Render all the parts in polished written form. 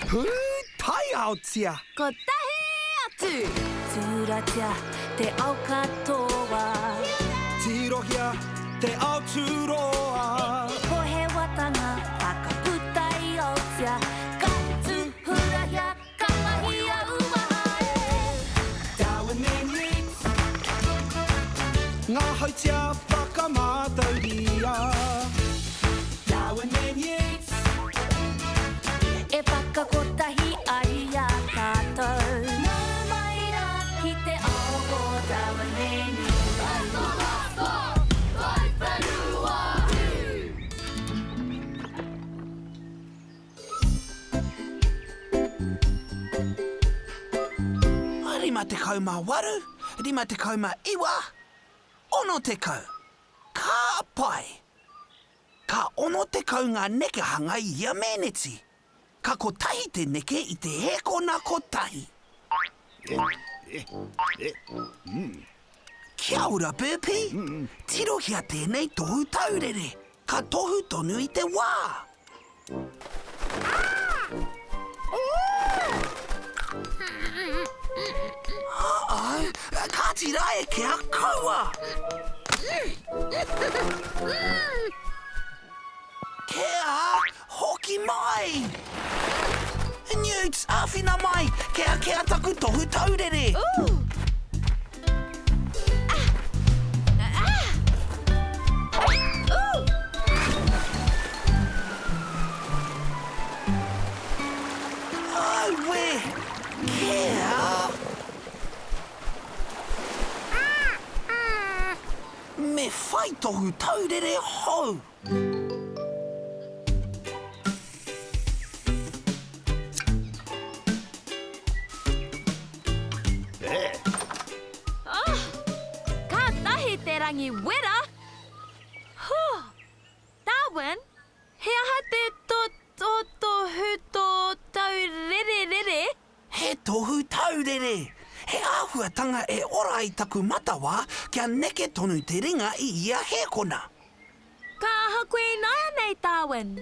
Pūtaiaotia! Kotahi atu! Tūratia te ao katoa. Tirohia te ao tūroa. Pohewatanga whakaputa i Aotea. Ka tūhurahia, ka mahia uaha e. Darwin and Yeats. Ngā hautia whakamātauria. Darwin and Yeats. E whakakotahi ai i a tātou. Nau mai rā ki te ao o Darwin and Yeats. 58, 59, 60. Ka pai! Ka 60 ngā nekehanga i ia mēneti. Ka kotahi te neke i te hēkona kotahi. Kia ora, Burpee! Tirohia tēnei tohu taurere. Ka tohu tonu i te wā. Uh-oh! Kāti rā e Kea, kaua! Kea, hoki mai! Newts, āwhina mai! Kea, kea taku tohu taurere! Ooh! Ah! Ah! Ooh! Aue! Kea! Me whai tohu taurere hou! Oh! Kātahi te rangi wera! Huh! Darwin, he aha te to to tohu to taurererere? He tohu taurere! He āhuatanga e ora ai taku matawā kia neke tonu te ringa i ia hēkona. Ka aha koe ināianei, Darwin?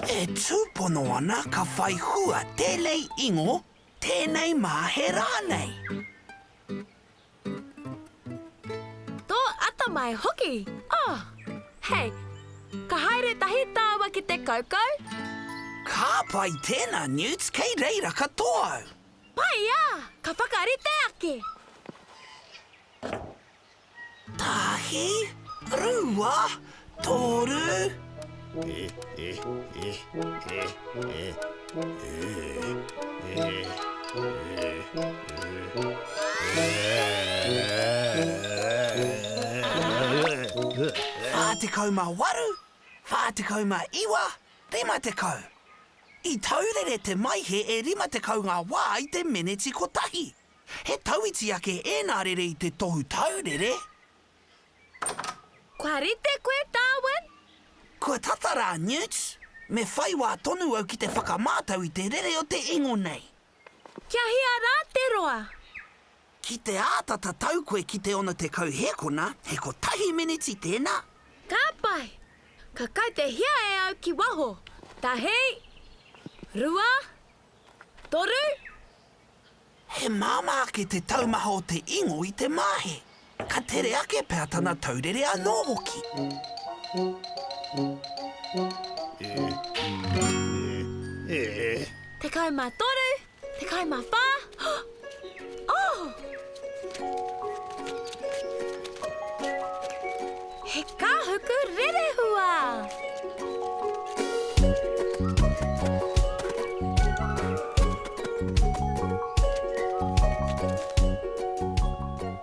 E tūpono ana ka whai hua tēnei ingo, tēnei māhe rānei. Tō atamai hoki! Oh! Hei! Ka haere tahi tāua ki te kaukau? Ka pai tēnā, Newts, kei reira katoa au. Pai ā! Ka whakarite ake! Tahi, rua, toru. E, e, e, e, e, e, e, e, e. 48, 49, 50. I taurere te maihe e 50 ngā wā i te meneti kotahi. He tauiti ake ēnā rere i te tohu taurere. Kua rite koe, Darwin? Kua tata rā, Newt. Me whai wā tonu au ki te whakamātau i te rere o te ingo nei. Kia hia rā te roa? Ki te āta tatau koe ki te 60 hēkona, he kotahi meneti tēnā. Ka pai! Ka kautehia e au ki waho. Tahi, rua, toru. He māmā ake te taumaha o te ingo i te māhe. Ka tere ake pea tana taurere anō hoki. 13, 14, oh! He kāhuku rerehua!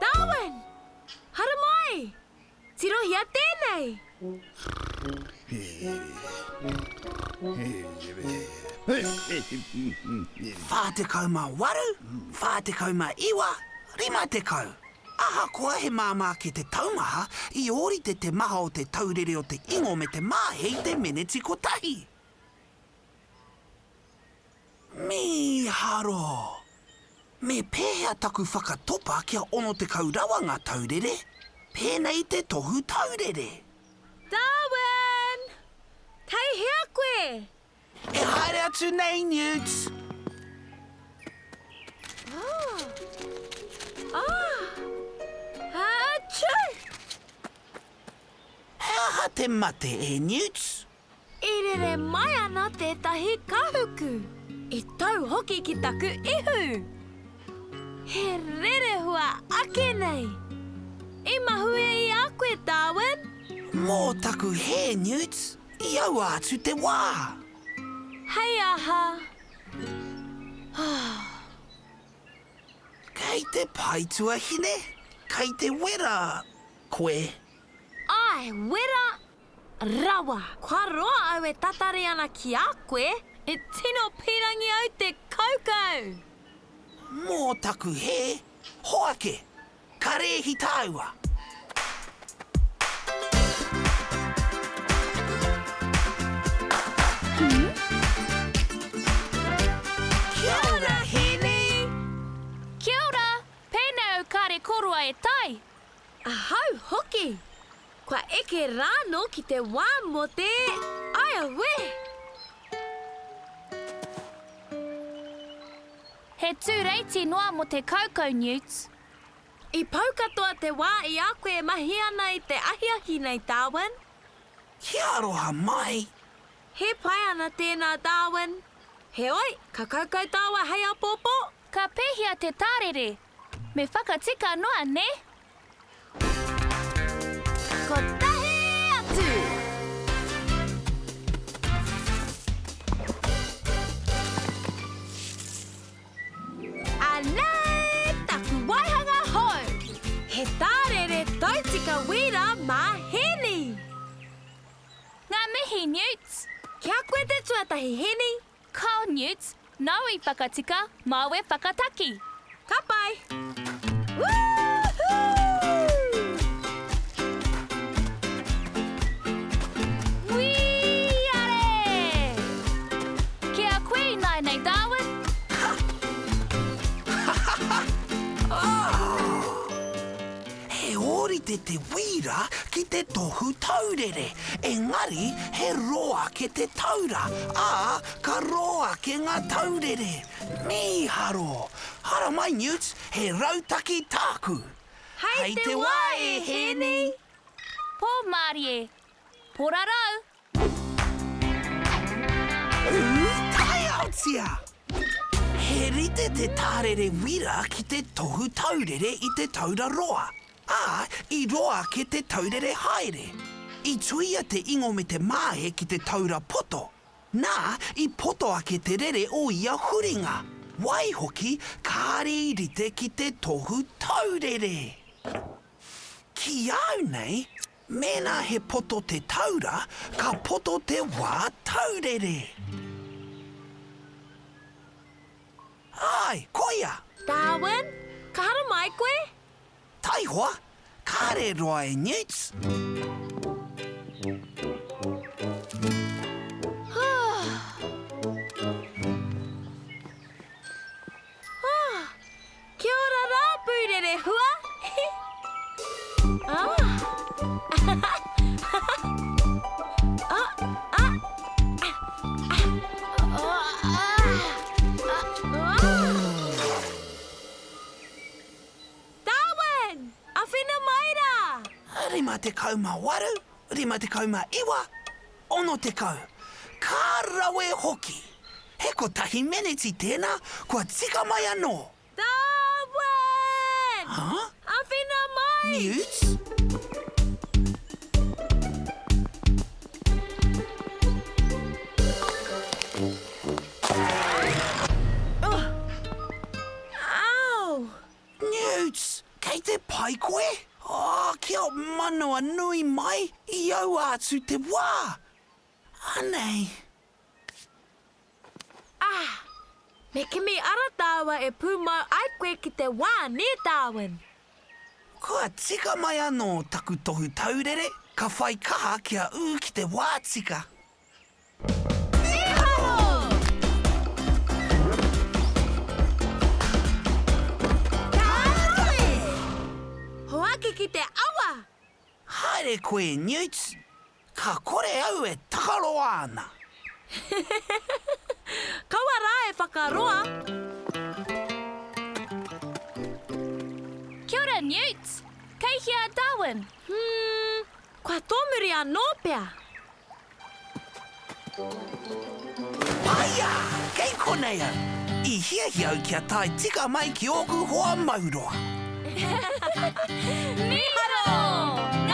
Darwin! Haramai! Tirohia tēnei! 48, 49, 50. Ahakoa he māmā ake te taumaha, i ōrite te maha o te taurere o te ingo me te māhe i te meneti kotahi. Mīharo! Me pēhea taku whakatopa kia 60 rawa ngā taurere, pēnei i te tohu taurere? Darwin! Kei hea koe? E haere ana! atu nei, Newts! Oh. Oh. Achoo! He aha te mate, e Newts? I rere mai ana tētahi kahuku. I tau hoki ki taku ihu. He rerehua ake nei. I mahue i a koe, Darwin? Mō taku hē, Newts, i aua atu te wā. Hei aha? Kei te pai tuahine, kei te wera koe. Āe, wera rawa. Kua roa au e tatari ana ki a koe, e tino pīrangi au te kaukau! Mō taku hē, hoake, ka rēhi tāua. Kia ora, Hēni! Kia ora! Pēnei au kāre koroa e tae! Ahau hoki! Kua eke rānō ki te wā mō te Ai auē! He tūreiti noa mō te kaukau, Newts. I pau katoa te wā i a koe e mahi ana i te ahiahi nei, Darwin. Kia aroha mai! He pai ana tēnā, Darwin. Heoi, ka kaukau tāua hei āpōpō. Ka pēhea te tārere? Me whakatika noa, nē? Kotahi atu! Anei taku waihanga hou! He tārere tautika wīra mā Hēni! Ngā mihi, Newts! Ki a koe te tuatahi, Hēni! Kao Newts, nāu i whakatika, māu e whakataki! Ka pai! Woohoo! Wīare! Ki a koe ināianei, Darwin! He ōrite te wīra ki te tohu taurere, engari he roa ake te taura, ā, ka roa ake ngā taurere. Mīharo! Haramai Newts, he rautaki tāku! Hei te wā e Hēni! Pō mārie! Porarau! Taiaotia! He rite te tārere wira ki te tohu taurere i te taura roa, ā, i roa ake te taurere haere. I tuia te ingo me te māhe ki te taura poto, nā, i poto ake te rere o ia huringa. Waihoki, kāre i rite ki te tohu taurere. Ki au nei, Mēnā he poto te taura, ka poto te wā taurere. Āe, koia! Darwin, ka haramai koe? Taihoa, kāre roa e Newts. Ah, kia ora rā, Pūrerehua! Ah! Ah, ah, ah, ah, ah, ah. Darwin! Awhina mai rā! 58, 59, 60. Ka rawe hoki! He kotahi meneti tēnā, kua tika mai anō! Darwin! Huh? Awhina mai! Newts? Ow! Newts! Kei te pai koe? Oh, kia manawanui mai i aua atu te wā! Anei. Ah! Me kimi ara tāua e pūmau ai koe ki te wā, nē Darwin? Kua tika mai anō taku tohu taurere, ka whai kaha kia ū ki te wā tika. Mīharo! Ka rawe! Hoake ki te awa! Haere koe, Newt. Ka kore au e takaroa ana. Kaua rā e whakaroa! Kia ora, Newt! Kei hea a Darwin? Hmm, kua tōmuri anō pea. Haia! Kei konei au! I hiahia au kia tae tika mai ki ōku hoa mauroa. Mīharo!